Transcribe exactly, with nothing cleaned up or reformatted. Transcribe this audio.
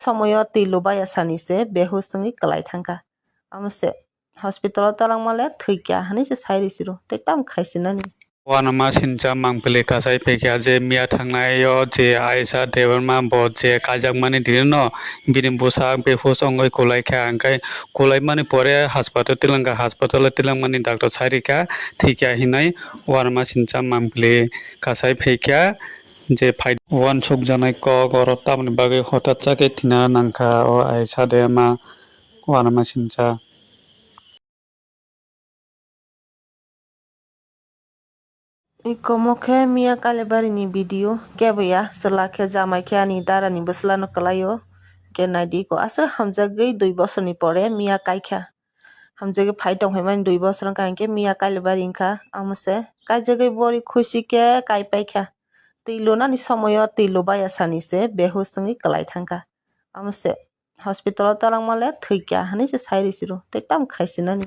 somoyo twi lubaya sani se behush wngwi kwlai thangkha. Amo se hospital o twlangma le thwikha hinwi se sai rw siro, tei tamo khaisinani. Uanama sincha mangpili kasai phaikha je miya thangnai o je Aisha Debbarma bo je kaijakmani dino bini bwsak behush wngwi kwlaikha, hwnkhe kwlaimani pore hospital twlangkha, hospital o twlangmani doctor sai rikha thwikha hinwi uanama sincha mangpili kasai phaikha. Je phai uansukjaknai kok oro tamoni bagwi hotat chakhe thwina nangkha o Aisha Debbarma uanama sincha. Ikomo khe miya Kailaibari ni video kebo ya, chwla khe jamai khe ani dara ni bwsla no kwlai o. Khe naidi ko aswk hamjagwi dui bosor ni pore miya kai kha. Hamjagwi phai tong phaimani dui bosor wngkha hinkhe miya Kailaibari wngkha. Amo se kaijagwi bori khusi khe kai pai kha. Twi lunani somoyo twi lubaya sani se behush wngwi kwlai thangkha. Amo se hospital o twlangma le thwikha hinwi se sai rw siro, tei tamo khaisinani.